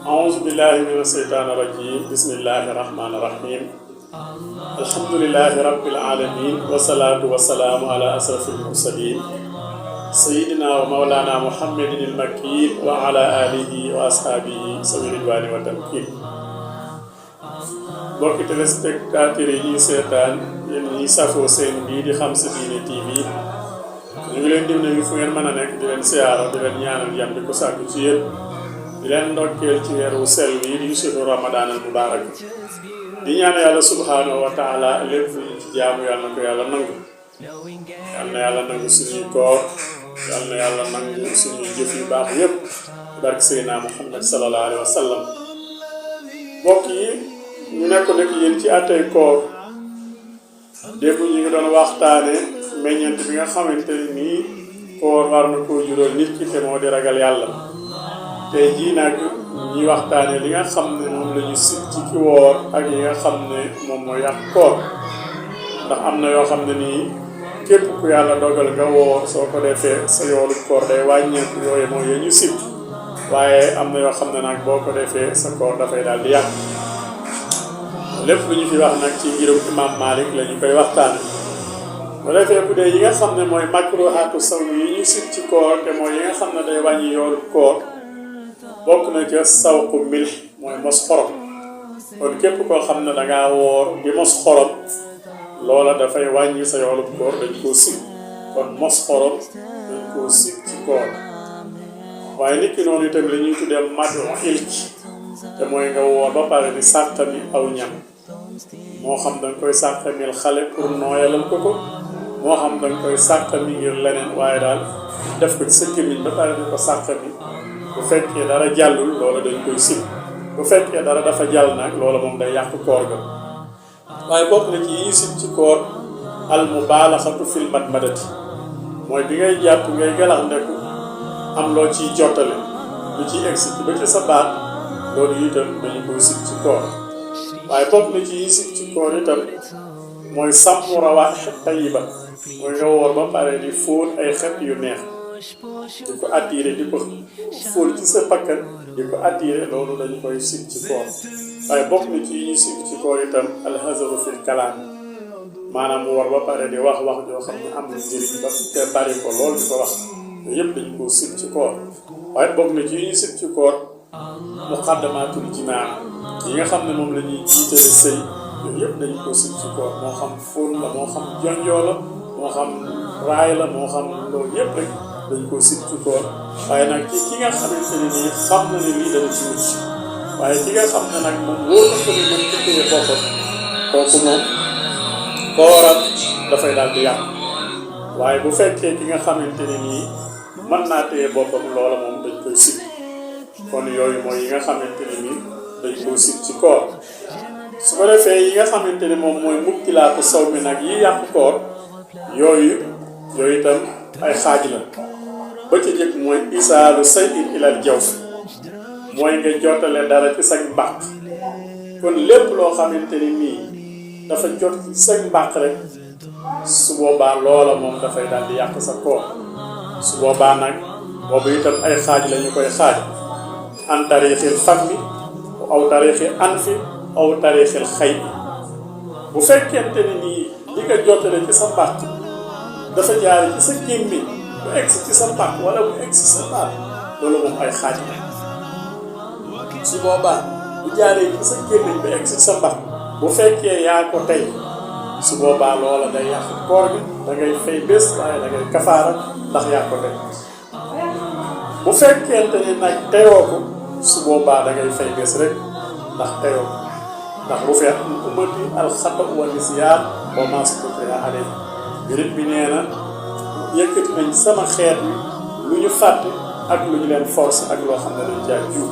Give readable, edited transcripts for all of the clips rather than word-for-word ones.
أعوذ بالله من الشيطان الرجيم بسم الله الرحمن الرحيم الحمد لله رب العالمين والصلاة والسلام على أشرف المرسلين سيدنا ومولانا محمد المكين وعلى آله وأصحابه ذوي الرضوان والتمكين. mbokki téléspectateurs yi ñuy seetaan yéen ñi safoo seen bii di Xam Sa Diine TV ñu ngi leen di nuyu fu ngeen mën a nekk di leen siyaara di leen ñaanal yam di ko sàkku ci yéen di leen ndokkeel ci weeru sell wi di shahru Ramadan al mubarak di ñaan yàlla subhanahu wa taala lépp lu ci jaamu yàlla na ko yàlla nangu yàlla na yàlla nangu suñuy koor yàlla na yàlla nangu suñuy jëf yu baax yépp barke Seydina Muhammad sallallahu alayhi wa sallam. mbokk yi ñu nekk nag yéen ci àttee koor démb ñu ngi doon waxtaane meññeent bi nga xamante nii koor war na koo juróol nit ki te moo di ragal yàlla. tey jii nag ñuy waxtaane li nga xam ne moom la ñu sit ci ki woor ak yi nga xam ne moom mooy yàq koor ndax am na yoo xam ne nii képp ku yàlla dogal nga woor soo ko defee sa yoolu koor day wàññeeku yooyu mooy yee ñu sit waaye am na yoo xam ne nag boo ko defee sa koor dafay daal di yàq lépp lu ñu fi wax nag ci ngirum imam Malik la ñu koy waxtaane bu defee bu dee yi nga xam ne mooy makruhaatu sawm yi ñu sit ci koor te mooy yi nga xam ne day wàññi yoolu koor bokk na ca sawqu milx mooy mos xorom kon képp koo xam ne dangaa woor di mos xorom loola dafay wàññi sa yoolu koor dañ koo sib kon mos xorom dañ koo sib ci koor waaye nit ki noonu itam li ñuy tuddee madu ilk te mooy nga woor ba pare di sàqami aw ñam moo xam danga koy sàqamil xale pour nooyalal ko moo xam danga koy sàqami ngir leneen waaye daal def ko ci sa gémmiñ ba pare di ko sàqami bu fekkee dara jàllul loola dañ koy sib bu fekkee dara dafa jàll nag loola moom day yàq koor ga waaye bokk na ci yi sib ci koor al mubaalaxatu fil madmadati mooy bi ngay jàpp ngay galax ndeku am loo ciy jottale lu ciy egsi ba ci sa baat loolu itam dañu koy sib ci koor waaye bokk na ci yi sib ci koor itam mooy sàmm rawaax tayiba mooy nga woor ba pare di fóon ay xet yu neex di ko attiré di ko fóon ci sa bakkan di ko attiré loolu dañu koy sib ci koor waaye bokk na ci yi sib ci koor itam alhazaru fil kalaam maanaam mu war ba pare di wax joo xam ne am na njëriñ ba te bari ko lool di ko wax yooyu yëpp dañu ko sib ci koor waaye bokk na ci yi sib ci koor muqaddamatul jimaa yi nga xam ne moom la ñuy jiitale sëy yooyu yëpp dañu ko sib ci koor moo xam fóon la moo xam jonjoo la moo xam raay la moo xam loolu yëpp rek dañ ko sib ci koor waaye nag ki nga xamante ne nii xam na ne lii dana ci mucc waaye ki nga xam ne nag moom wóor na ko ni mën ko téye boppam kooku moom kooram dafay daal di yàq waaye bu fekkee ki nga xamante ne nii mën naa téye boppam loola moom dañ koy sib kon yooyu mooy yi nga xamante ne nii dañ koo sib ci koor su ko defee yi nga xamante ne moom mooy mubtilaatu saw mi nag yi yàq koor yooyu itam ay xaaj la ba ci jëkk mooy isaalu say'in ilal jawf mooy nga jottale dara ci sag mbàq kon lépp loo xamante ni nii dafa jot ci sag mbàq rek su boobaa loola moom dafay daal di yàq sa koor su boobaa nag boobu itam ay xaaj la ñu koy xaaj an tarixil fammi aw tarixil anfi aw tarixil xay bu fekkente ni nii li nga jottale ci sa mbàq dafa jaare ci sa gémmiñ bu egsi ci sa mbàq wala bu egsi sa baat loolu moom ay xaaj la su boobaa bu jaaree ci sa gémmiñ bu egsi ci sa mbàq bu fekkee yaa ko tey su boobaa loola day yàq koor gi da ngay fay bés waaye da ngay kafaara ndax yaa ko tey bu fekkente ni nag teyoo ko su boobaa da ngay fay bés rek ndax teyoo ko ndax bu feet ummati alxata wa nisyaan wa maa stutiya alayhi jurit bi nee na yëkkati nañ sama xeet wi lu ñu fàtte ak lu ñu leen force ak loo xam ne dañ caa juum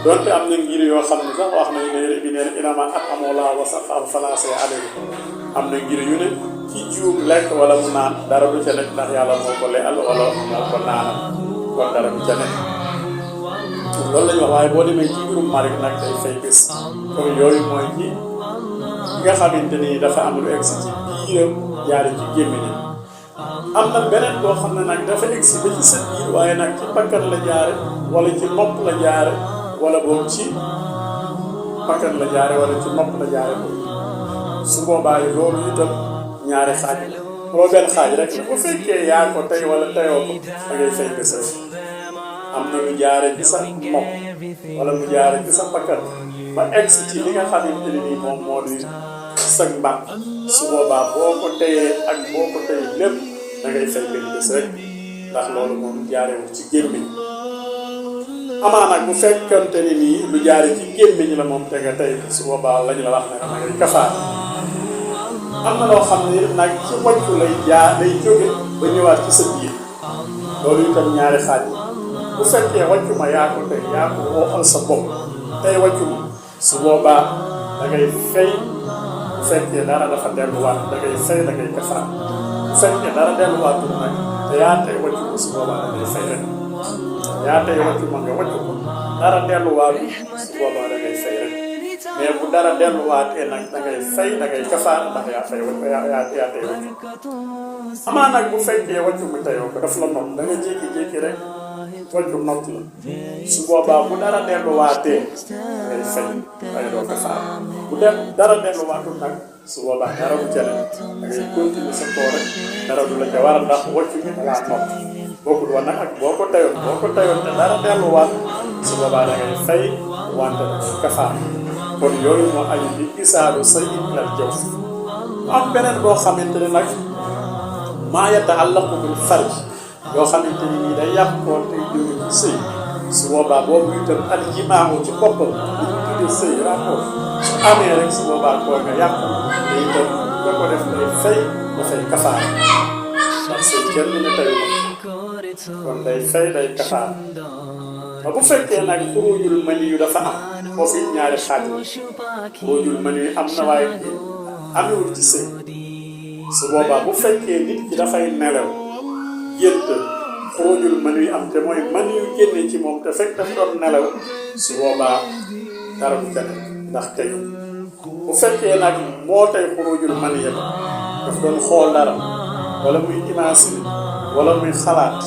donte am na ngir yoo xam ne sax wax nañu ne bi nee na inama at amoo laa wasa fal falaasee alayhi am na ngir yu ne ci juum lekk wala mu naan dara du ca nekk ndax yàlla moo ko leeral wala moo ko naanal kon dara du ca nekk loolu la ñu wax waaye boo demee ci mbirum Malik nag day fay bés kon yooyu mooy ci nga xamante ni dafa am lu egsi ci biiram jaare ci gémmiñam am na beneen boo xam ne nag dafa egsi ba ci sa biir waaye nag ci bakkan la jaare wala ci nopp la jaare wala boog ci bakkan la jaare wala ci nopp la jaare su boobaa yi loolu itam ñaari xaaj boo benn xaaj rek la bu fekkee yaa ko tey wala teyoo ko da ngay fay bés am na lu jaare ci sa nopp wala lu jaare ci sa bakkan ba egsi ci li nga xamante ne nii moom moo di sag mbàq su boobaa boo ko teyee ak boo ko tey lépp da ngay fay benn bés rek ndax loolu moom jaarewul ci gémmiñ amaa nag bu fekkante ni nii lu jaare ci gémmiñ la moom te nga tey su boobaa lañu la wax ne da ngay kafaar am na loo xam ne nag ci wàccu lay jóge ba ñëwaat ci sa biir loolu itam ñaari xaaj bu fekkee wàccu ma yaa ko tey yaa ko waxal sa bopp tey wàccu ma su boobaa da ngay fay bu fekkee dara dafa delluwaat da ngay fay da ngay kafaar bu fekkee dara delluwaatul nag te yaa tey wàccu ma su boobaa da ngay fay rek yaa tey wàccu ma nga wàccu ko dara delluwaatul su boobaa da ngay fay rek mais bu dara delluwaatee nag da ngay fay da ngay kafaar ndax yaa fay yaa tey wàccu amaa nag bu fekkee wàccu mi teyoo ko daf la nopp da nga jékki-jékki rek wàccu nopp la su boobaa bu dara delluwaatee da ngay fay ay doo kafaar bu dara delluwaatul nag su boobaa dara bu jëlee da ngay continuer sa koor rek dara du la ca war a ndax wàccu mi da ngaa nopp bokkul woon nag ak boo ko teyoon te dara delluwaat su boobaa da ngay fay wante da ngay kafaar kon yooyu moo aju di isaalu say ilal jawf mu am beneen boo xamante ne nag maa yataallaqu bil farj yoo xamante ni nii day yàq koor tey jóge ci sëy su boobaa boobu itam al jimaamu ci boppam li ñu tuddee sëy rapport su amee rek su boobaa koor nga yàq te itam nga ko def day fay dafay kafaar ndax sëy kenn ne tayu kon day fay day kafaar ba bu fekkee nag xurujul mani yu dafa am foofu it ñaari xaaj la xurujul mani yu am na waaye amewul ci sëy su boobaa bu fekkee nit ki dafay nelaw gént xurujul mani yu am te mooy mani yu génne ci moom te fekk daf doon nelaw su boobaa dara du ca nekk ndax tey bu fekkee nag moo tey xurujul mani yëpp daf doon xool dara wala muy imaginer wala muy xalaat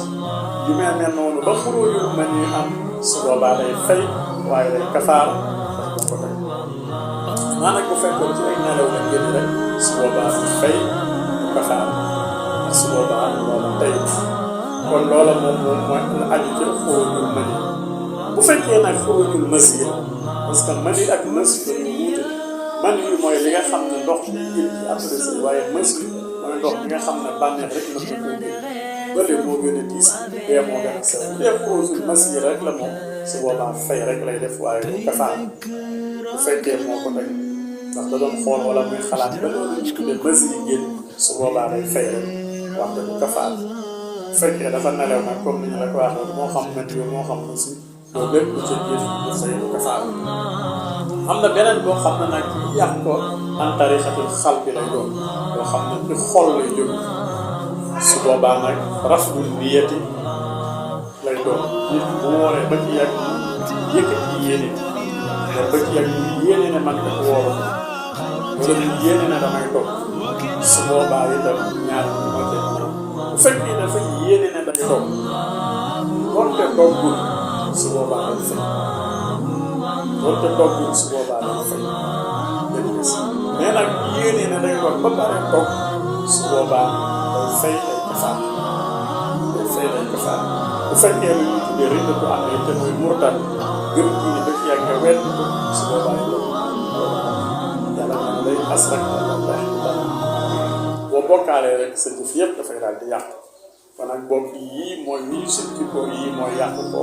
yu mel noonu ba xurujul mani yu am su boobaa day fay waaye day kafaar ndax moo ko tey maa nag bu fekkoon ci ay nelaw la génn rek su boobaa du fay du kafaar ndax su boobaa loola tey kon loola moom mooy la aju ci xurujul mani bu fekkee nag xurujul masi parce que mani ak masi dañu wuute mani yu mooy li nga xam ne ndox mi génn ci après sëy waaye masi mooy ndox mi nga xam ne bànneex rek mën na koo génn bële moo gën a diis dee moo gën a sew bu dee xurujul masi rek la moom su boobaa fay rek lay def waaye du kafaar bu fekkee moo ko tey ndax da doon xool wala muy xalaat ba loolu ñu tuddee masi yi génn su boobaa day fay rek wante du kafaar bu fekkee dafa nelaw nag comme ni ñu la ko waxee moo xam mën yow moo xam masi loolu lépp lu ca génn du fay du kafaar am na beneen boo xam ne nag yàq ko an tarixatul xal bi lay doon boo xam ne ci xol lay jóg su boobaa nag rafdul niyati lay doon nit bu wooree ba ci yàgg yëkkati yéene ba ci yàgg yéene ne man kat wóoru wala mu yéene ne damay toog su boobaa itam ñaar ñu moo tey bu fekkee dafa yéene ne day toog doonte toggul su boobaa day fay doonte toggul su boobaa day fay benn bés mais nag yéene ne day toog ba pare toog su boobaa day fay day kafaar bu fekkee lu ñu tuddee rek du am te mooy murtad gëm diine ba ci yàgg nga wedd ko su boobaa yàlla na lay asrak boo bokkaalee rek sa jëf yëpp dafay daal di yàqu kon nag bokk yii mooy ni ñu ko yii mooy yàqu ko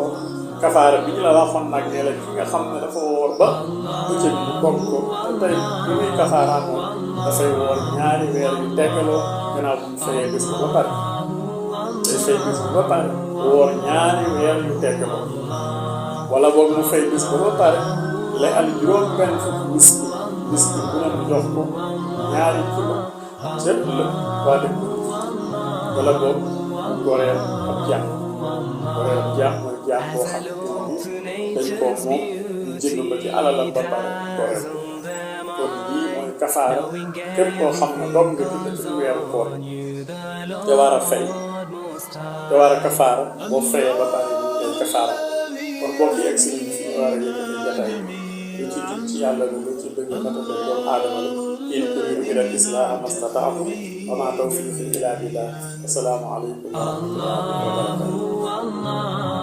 kafaara bi ñu la waxoon nag ne la ki nga xam ne dafa woor ba bëccëg mu bokk ko te tey bi muy kafaaraan moom dafay woor ñaari weer yu teggaloo gannaaw bu mu fayee bés ba pare day fay bés ba pare woor ñaari weer yu teggaloo wala boog mu fay bés ba pare lay am juróom benn fukki miskin bu ne mu jox ko ñaari kilo ca ëllëg waa dëkk wala boog goreel ab jaam goreel ab jaam mooy jaam boo xam ne dañ koo moom ñu jënd ko ci alalam ba pare goreel kon lii mooy kafaara képp koo xam ne dog nga dina ci weeru koor te war a fay te war a kafaara boo fayee ba pare ñu koy kafaara kon bokk yi egg si ñu fi ñu war a yëkkati jotaay lu ci jub ci yàlla la lu ci dëgg matale doomu aadama la in uriidu illa al-islaaha mastata'tu wa maa tawfiiqii illaa billaah. Assalaamu aleykum wa rahmatullaahi wa barakaatuh.